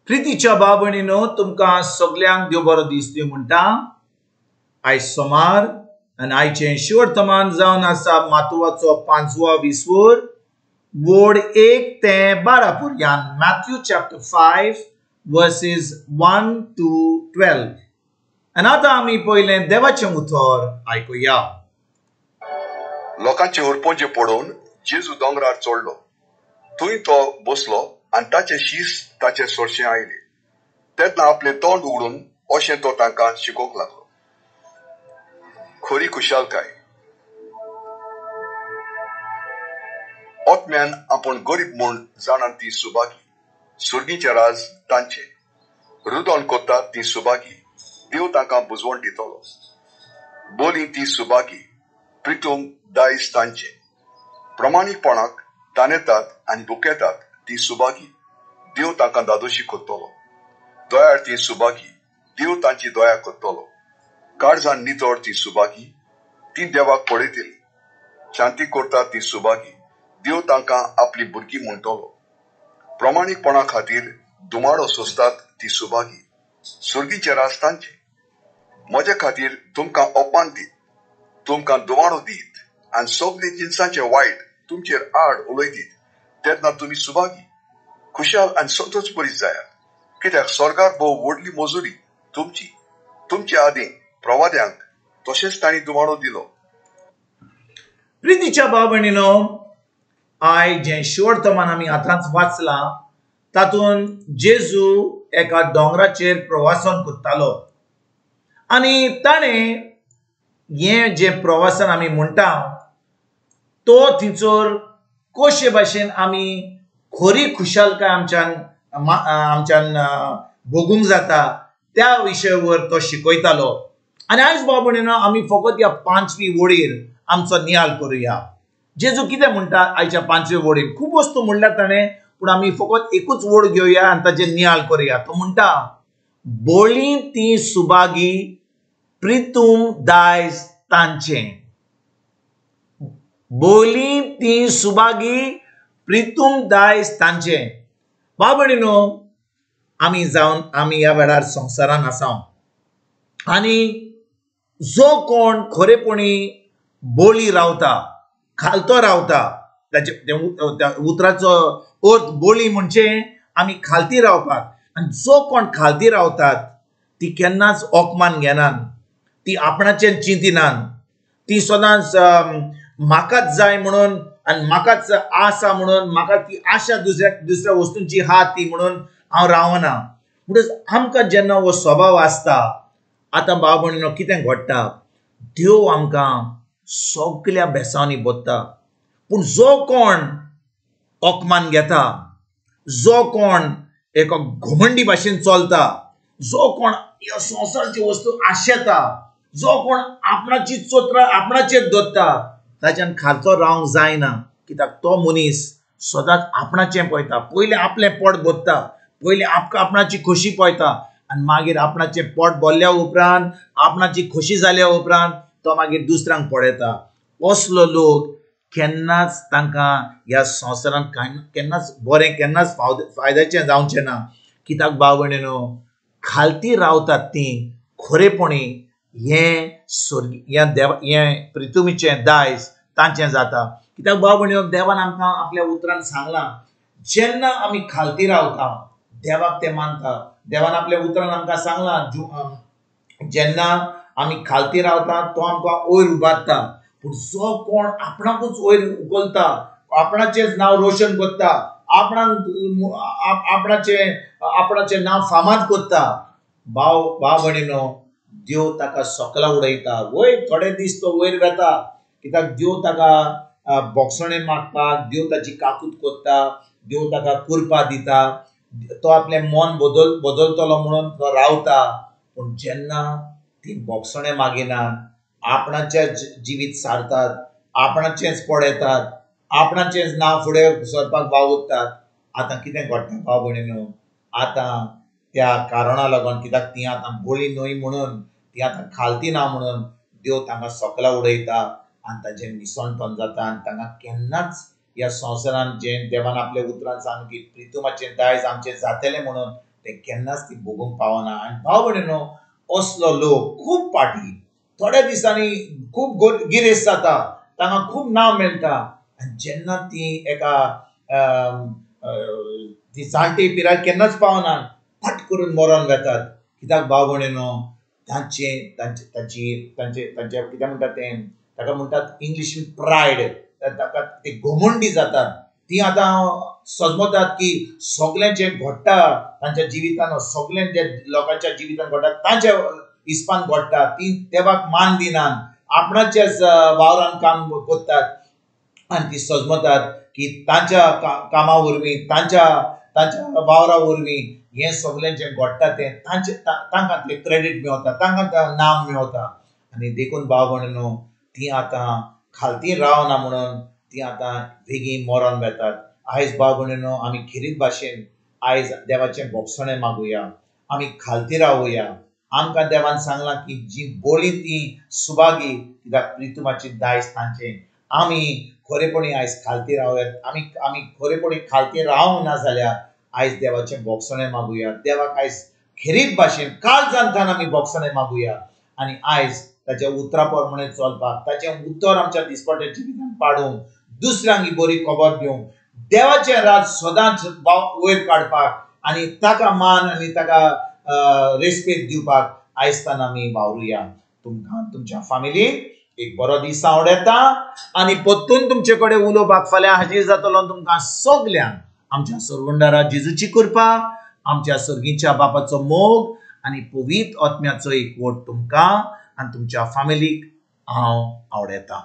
प्रितीच्या भाव भयणीनो, तुमकां सगल्यांक देव बरो दीस दिवं म्हणटा. आयज सोमार आनी आयचें शिवर्तमान जावन आसा मातुवाचो पांचवो विसवोर, वोड 1 ते 12 पर्यंत. Matthew chapter 5 verses 1 to 12. आनी आतां आमी पयलें देवाचें उतर आयकुया. लोकांचे उरपोंचे पळोवन जेजू दोंगरार चडलो. थंय तो बसलो आनी ताचे शीस ताचे सोरशें आयले. तेन्ना आपलें तोंड उगडून अशें तो तांकां शिकोवंक लागलो. खरी खुशालकाय. ओतम्यान आपूण गरीब म्हूण जाणान ती सुभागी, सुर्गीचें राज तांचें. रुदोन कोत्ता ती सुभागी, देव तांकां बुजवण दितलो. बोली ती सुभागी, प्रितूम दायज तांचें. प्रमाणीकपणाक तानेतात आनी दुखेतात ती सुभागी, देव तांकां दादोशी कोत्तलो. दयाळ ती सुभागी, देव तांची दया कोत्तलो. काळजान नितळ ती सुभागी, ती देवाक पळयतली. शांती करता ती सुभागी, देव तांकां आपली भुरगीं म्हणटलो. प्रमाणीकपणा खातीर दुमाडो सोंसतात ती सुभागी, सुर्गीचें राज तांचें. म्हजे खातीर तुमकां अपमान दीत, तुमकां दुमाडो दीत आनी सगळे जिनसांचे वायट तुमचेर आड उलयतीत तेन्ना तुमी सुभागी, खुशाल आनी संतोष बरीच जायात. कित्याक स्वर्गार भोव व्हडली मजुरी तुमची. तुमचे आदीं प्रवाद्यांक तशेंच तांणी दुमाडो दिलो. प्रितीच्या भाव भयणीनो, आयज जें शिवर्तमान आमी आतांच वाचलां तातूंत जेजू एका दोंगराचेर प्रवासन करतालो आनी ताणें हें जें प्रवासन आमी म्हणटा तो थंयसर कशे भाशेन आमी खरी खुशालकाय आमच्यान आमच्यान भोगूंक जाता त्या विशयावर तो शिकयतालो. आनी आयज भाव भयणीनो, आमी फकत ह्या पांचवी वळीर आमचो नियाळ करुया. जेजू कितें म्हणटा आयच्या पांचवे वळीर? खूब वस्तू म्हणल्यार ताणें, पूण आमी फकत एकूच वळ घेवया आनी ताचेर नियाळ करुया. तो म्हणटा, बोली ती सुभागी, प्रितूम दायज तांचें. बोली ती सुभागी, प्रितूम दायज तांचें. भाव भयणीनो, आमी जावन आमी ह्या वेळार संवसारान आसा आनी जो कोण खरेपणी बोली रावता, खालतो रावता, ताचे उतराचो अर्थ बोली म्हणजे आमी खालती रावपाक. आनी जो कोण खालती रावतात ती केन्नाच अपमान घेनात, ती आपणाचें चिंतिनात, ती सदांच म्हाकाच जाय म्हणून आनी म्हाकाच आसा म्हणून, म्हाका ती आशा दुसऱ्या दुसऱ्या वस्तूंची आहा ती म्हणून हांव रावना. म्हणटच आमकां जेन्ना हो स्वभाव आसता, आतां भाव भयणीनो कितें घडटा, देव आमकां सगल्या बेसांनी बोत्ता. पूण जो कोण अपमान घेता, जो कोण एका घमंडी भाशेन चलता, जो कोण ह्या संवसाराची वस्तू आशेता, जो कोण आपणाची चोत्रां आपणाचेर दवरता, ताच्यान खालतो रावंक जायना. कित्याक तो मनीस सदांच आपणाचें पळयता, पयलें आपलें पोट भरता, पयलें आपणाची खोशी पळयता आनी मागीर आपणाचें पोट भरल्या उपरांत, आपणाची खोशी जाल्या उपरांत तो मागीर दुसऱ्यांक पळयता. असलो लोक केन्नाच तांकां ह्या संवसारांत केन्नाच बरें, केन्नाच फायद्याचें जावचें ना. कित्याक भाव भयणीनो, खालती रावतात ती खरेपणी हें स्वर्ग ह्या देवा हें प्रितुमीचें दायज तांचें जाता. कित्याक भाव भयणीनो, देवान आमकां आपल्या उतरान सांगलां, जेन्ना आमी खालती रावता देवाक ते मानता. देवान आपल्या उतरान आमकां सांगलां, जेन्ना आमी खालती रावता तो आमकां वयर उबारता. पूण जो कोण आपणाकूच वयर उखलता, आपणाचेंच नांव रोशन करता, आपणाक आपणाचें आपणाचें नांव फामाद करता, भाव भाव भयणीनो, देव ताका सकला उडयता. वयर थोडे दीस तो वयर वेता, कित्याक देव ताका बोगसणें मागपाक, देव ताची काकूत करता, देव ताका कुरपा दिता, तो आपलें मन बदलतलो म्हणून तो रावता. पूण जेन्ना ती बोगसणें मागिनात, आपणाचें जिवीत सारतात, आपणाचेंच पळयतात, आपणाचेंच नांव फुडें सरपाक वावुरतात, आतां कितें घडटा भाव भयणीनो, आतां त्या कारणा लागून, कित्याक ती आतां बोली न्हय म्हणून, ती आतां खालती ना म्हणून देव तांकां सकला उडयता आनी तांचें निसणटण जाता आनी तांकां केन्नाच ह्या संवसारान जें देवान आपल्या उतरान सांग की प्रितुमाचें दायज आमचें जातलें म्हणून तें केन्नाच ती भोगूंक पावना. आनी भाव भयणीनो, असलो लोक खूब पाटी थोड्या दिसांनी खूब गिरेस्त जाता, तांकां खूब नांव मेळटा. आनी जेन्ना ती एका ती जाणटी पिराय केन्नाच पावना, पट करून मरोन वेतात. कित्याक भाव भयणीनो, तांचे तांचे तांची तांचे तांचे कितें म्हणटात तें, ताका म्हणटात इंग्लिशीन प्रायड, ताका ते घमंडी जातात. ती आतां सजमतात की सगळें जें घडटा तांच्या जिवितान, सगळें जे लोकांच्या जिवितान घडटा तांच्या हिसपान घडटा, ती देवाक मान दिनात, आपणाच्याच वावरान काम करतात. आनी ती सजमतात की तांच्या कामा वरवीं, तांच्या तांच्या वावरा वरवीं हें सगळें जें घडटा तें तांचे तांकां तें क्रेडीट मेवता, तांकां नाम मेवता. आनी देखून भाव भयणीनो, ती आतां खालती रावना म्हणून ती आतां बेगीन मरोन वेतात. आयज भाव भयणीनो, आमी खेरीत भाशेन आयज देवाचें भोगसणें मागुया, आमी खालती रावया. आमकां देवान सांगलां की जी बोली ती सुभागी, कित्याक प्रितुमाची दायज तांचें. आमी खरेपणी आयज खालती रावयात. आमी आमी खरेपणी खालती रावंक ना जाल्यार आयज देवाचें भोगसणें मागुया. देवाक आयज खेरीत भाशेन काळजांतल्यान आमी भोगसणें मागुया आनी आयज ताच्या उतरा प्रमाणे चलपाक, ताचें उतर आमच्या दिसपट्ट्या जिवितान पाडूंक, दुसऱ्यांक ही बरी खबर दिवंक, देवाचें राज सदांच वयर काडपाक आनी ताका मान आनी ताका रेस्पेद दिवपाक आयजतान आमी वावरुया. तुमकां तुमच्या फामिलीक एक बरो दीस आवडटा आनी परतून तुमचे कडेन उलोवपाक फाल्यां हाजीर जातलो. तुमकां सगल्यांक आमच्या सरवंडारा जेजूची कृपा, आमच्या सर्गीच्या बापाचो मोग आनी पवित्र आत्म्याचो एकवट तुमकां आनी तुमच्या फामिलीक हांव आवडटा.